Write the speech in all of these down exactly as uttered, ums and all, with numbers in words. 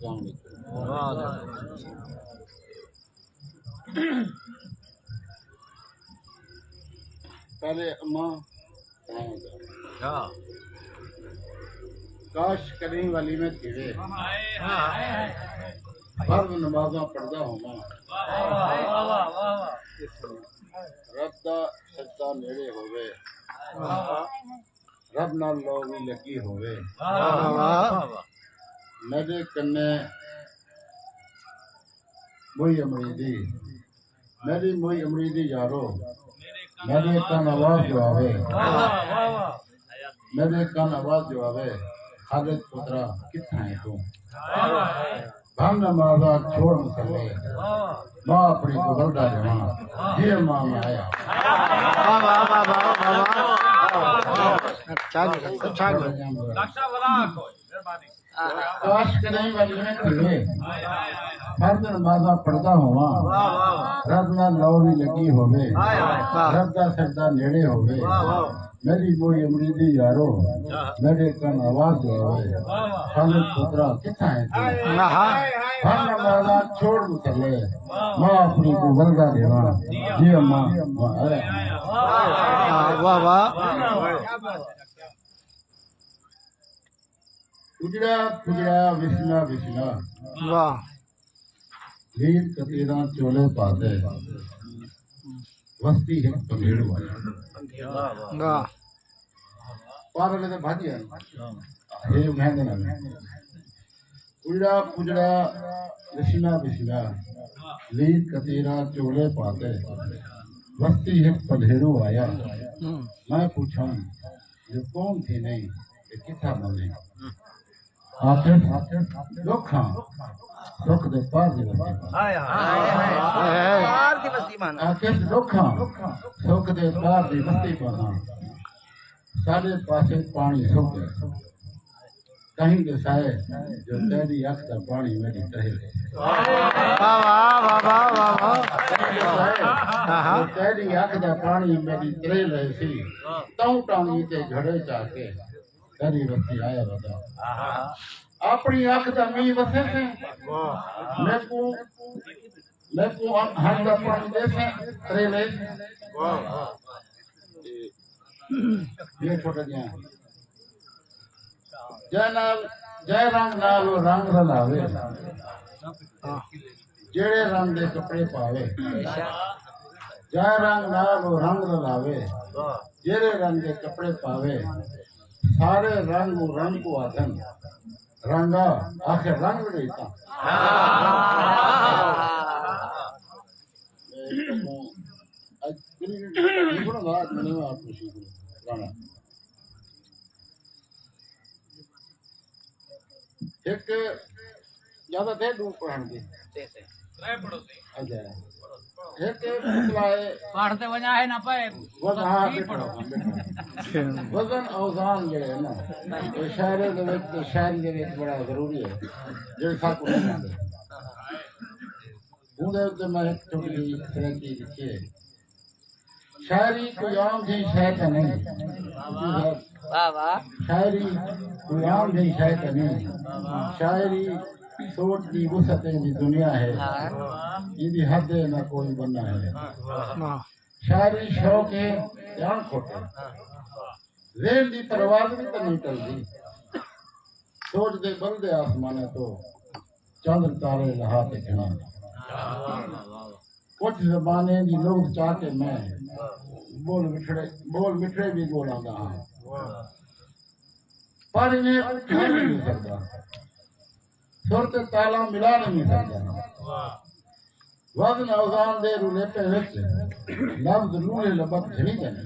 السلام علیکم۔ پہلے اماں کاش کݙہیں والی میں تھیوے، فرض نمازاں پڑھدا ہوواں، رب دا سجدہ نیڑے ہووے، رب نال لو وی لڳی ہووے۔ واہ، واہ۔ میݙے کنے موئی امریدی، میݙی موئی امریدی یارو، میݙے کن آواز جو آوے، میݙے کن آواز جو آوے، خالد پترا کتھاں ہے توں؟ بھن نمازاں چھوڑ مصلے، ماں اپݨی کوں ولدا ݙیواں، جیڑھے ماں میں آیا۔ واہ، واہ، واہ، واہ، واہ، واہ۔ اچھا جی، اچھا جی۔ ڈاکٹر صاحب، والا کوئی مہربانی۔ کاش کݙہیں والی میں تھیوے، فرض نمازاں پڑھدا ہوواں، رب نال لو وی لڳی ہووے، رب دا سجدہ نیڑے ہووے، میݙی موئی امریدی یارو، میݙے کن آواز جو آوے، خالد پترا کتھاں ہے توں؟ آہا۔ بھن نمازاں چھوڑ مصلے، ماں اپݨی کوں ولدا ݙیواں، جی اماں، میں آیا۔ واہ، واہ۔ اجڑا پجڑا وسنا وسنا۔ واہ۔ لیر کتیراں چولے پاتے۔ وستی ہک پنگھیڑو آیا۔ واہ۔ پار والے تے بھڄ ڳئے۔ ہے انہیں دے نال۔ اجڑا پجڑا وسنا وسنا۔ لیر کتیراں چولے پاتے۔ وستی ہک پنگھیڑو آیا۔ ہوں۔ میں پوچھاں، جو کون تھی نہیں، تے کتھاں بندے؟ آخر ݙکھاں سکھ دے پار دی وستی پانا۔ ہائے ہائے۔ پار دی وستی پانا۔ آخر ݙکھاں سکھ دے پار دی وستی پانا۔ ساݙے پاسے پاݨی سک ڳئے۔ کہیں ݙسائے جو تیݙی اکھ دا پاݨی میݙی تریل ہے۔ واہ، واہ، واہ، واہ، واہ۔ کہیں ݙسائے جو تیݙی اکھ دا پاݨی میݙی تریل ہے سی۔ توں ٹانگی تے گھڑے چا کے تیݙی وستی آیا ودا۔ اپݨی اکھ دا مینہ وسیسیں۔ میکوں، میکوں ہݨ دا پاݨی ݙیسیں، تریلے۔ یہ چھوٹا جیاں۔ جے نال، جے رنگ نال او رنگ رلاوے۔ جیڑھے رنگ دے کپڑے پاوے، جئیں رنگ نال او رنگ رلاوے، جیڑھے رنگ دے کپڑے پاوے، سارے رنگ او رنگ کوں آہدن، رنگا آخر رنگ لڳئی تاں۔ اڄ سݨاں، اڄ میں آپ کوں شروع کراں گانا۔ ہک زیادہ تھے ݙو پڑھݨ دی۔ اچھا۔ ہک مسئلہ ہے۔ پڑھ تے ونڄا ہے نہ پئے۔ وزن، ہاں، بیٹھو، بیٹھو۔ وزن اوزان جڑے ہے نا، یہ شاعری دے وچ تے شاعری دے وچ بڑا ضروری ہے۔ جڑے ساکوں نہیں آندے۔ اوندے اتے میں ہک چھوٹی جہی سرائیکی لکھی ہے۔ شاعری کوئی عام جہی شے تاں نہیں۔ واہ، واہ۔ شاعری کوئی عام جہی شے تاں نہیں۔ شاعری سوچ دی وسعت دی دنیا ہے۔ ہاں۔ ایندی حد ہے نہ کوئی بنہ ہے۔ واہ۔ شاعری شوق ہے یا کھوٹے۔ ذہن دی پرواز وی تاں نہیں ٹلدی۔ سوچ دے بلدے آسماناں توں چندر تارے لہا تے گھناں۔ کجھ زمانے دی لوڑھ چا کے میں ٻول مٹھڑے، ٻول مٹھڑے وی ڳولاندا ہاں۔ پر انہیں کوں کھل نہیں سڳدا۔ سر تے تالا ملا نہیں سڳدا۔ وزن اوزان دے رولیپے وچ لفظ لولھے لبک جھلیندے نے۔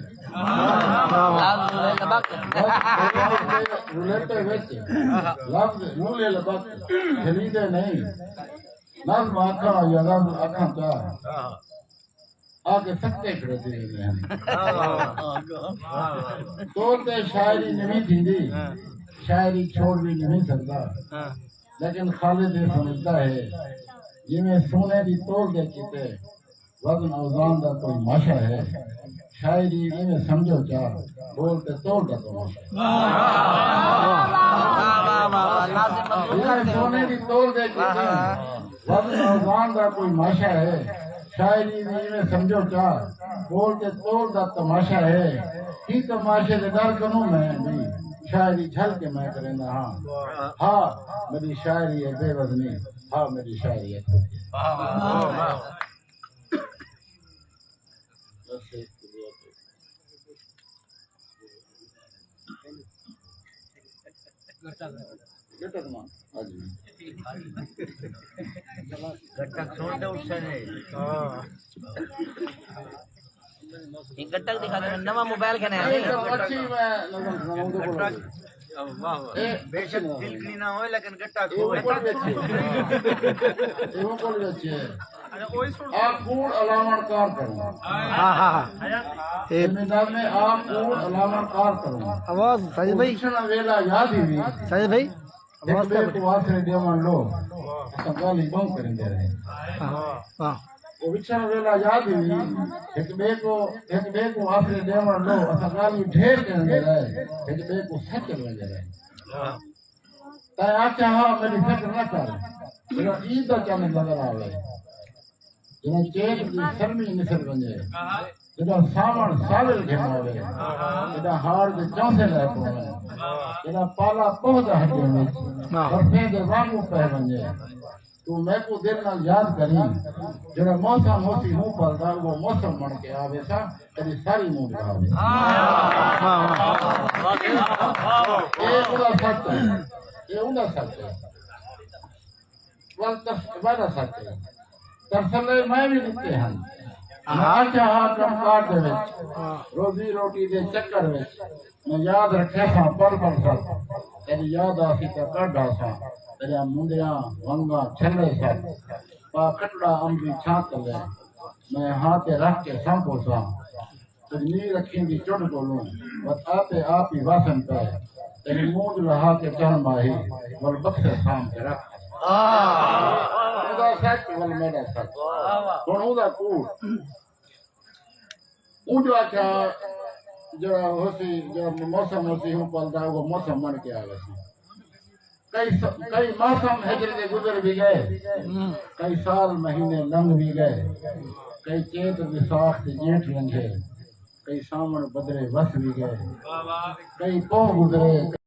لفظ لولھے لبک۔ وزن اوزان دے رولیپے وچ لفظ لولھے لبک جھلیندے نہیں۔ نظم آکھاں یا نظم آکھاں چا آ کے سکے کھڑے تھی ویندے ہن۔ طور تے شاعری نویں تھیندی، شاعری چھوڑ وی نویں سڳدا۔ لیکن خالد اے سمجھدا ہے، جیویں سونے دی تول دے کیتے وزن اوزان دا کوئی ماشا ہے، شاعری ایویں سمجھو چا، بول تے تول دا تماشا۔ ایویں سونے دی تول دے کے وزن اوزان دا کوئی ماشا ہے۔ شاعری وی ایویں سمجھو چا، بول تے تول دا تماشا ہے۔ ہی تماشے دے ڈر کنوں میں بھی، شاعری جھل کے میں کریندا ہاں۔ ہا میری شاعری ہے بے وزنی، ہا میری شاعری ہے تھوڑی۔ گٹک سن تے اٹھسن ہے۔ ہاں۔ یہ گٹک دکھا دے، نواں موبائل کنے آ۔ بے شک دل کنی نہ ہوئے، لیکن گٹک ہوئے۔ آپ کوڑ الاوݨ کار کروں۔ ہاں، ہاں، ہاں۔ اے میں نال میں آپ کوڑ الاوݨ کار کروں۔ آواز ساجد بھائی۔ پچھݨا ویلا یاد ہی نہیں۔ ساجد بھائی، ہک آواز ٻئے کر۔ کوں آسرے ݙیوݨ لو، اساں ڳالھیں ٻہوں کریندے رہے۔ ہاں، ہاں۔ او وچھݨا ویلا یاد ہی نہیں۔ ہک ٻئے کوں، ہک ٻئے کوں آسرے ݙیوݨ لو، اساں ڳالھیں ڈھیر کریندے رہے، ہک ٻئے کوں سچ لڳے رہے۔ تیں آکھیا ہا میݙی فکر نہ کر، جیڑھا عید دا چن نظر آوے، جیڑھا چیت دی سرمی نسر ونڄے، جیڑھا ساوݨ ساول گھن آوے، جیڑھا ہاڑ دے چانسے لہہ پوون، جیڑھا پالا پوہدا ہڈیاں وچ، برفیں دے وانگوں پئے ونڄے۔ توں میکوں دل نال یاد کریں، جیڑھا موسم ہوسی ہوں پلدا، اوہو موسم بݨ کے آ ویساں، تیݙی ساری مونجھ لا ویساں۔ واہ، واہ۔ اے اوندا سچ ہے، اے اوندا سچ ہے۔ ول تس-، وعدہ سچ ہے۔ تسلے میں وی ݙتے ہن۔ میں آکھیا ہا کم کاج دے وچ، روزی روٹی دے چکر وچ، میں یاد رکھیساں پل پل سب۔ تیݙی یاد آسی تاں کڈھ آساں، تیݙیاں منڈیاں ونگاں چھلے سب۔ پا کھٹڑا امب دی چھاں تلے، میں ہاں تے رکھ کے سانبھوساں۔ تجمیل اکھیں دی چڈھ کولوں، وت آپے آپ ہی واسن پئے۔ تیݙی مونجھ لہا کے چن ماہی، ول بکسے سام کے رکھ۔ اوندا سچ ول میݙا سچ۔ ہݨ اوندا کوڑ۔ اوں جو آکھیا، جیڑھا ہوسی، جیڑھا موسم ہوسی، ہوں پلدا، اوہو موسم بݨ کے آ ویسی۔ کئی س-، کئی موسم ہجر دے گزر وی ڳئے، کئی سال مہینے لنگھ وی ڳئے، کئی چیت وساخ تے ڄیٹھ لنگھے، کئی ساوݨ بدرے وس وی ڳئے، کئی پوہ گزرے،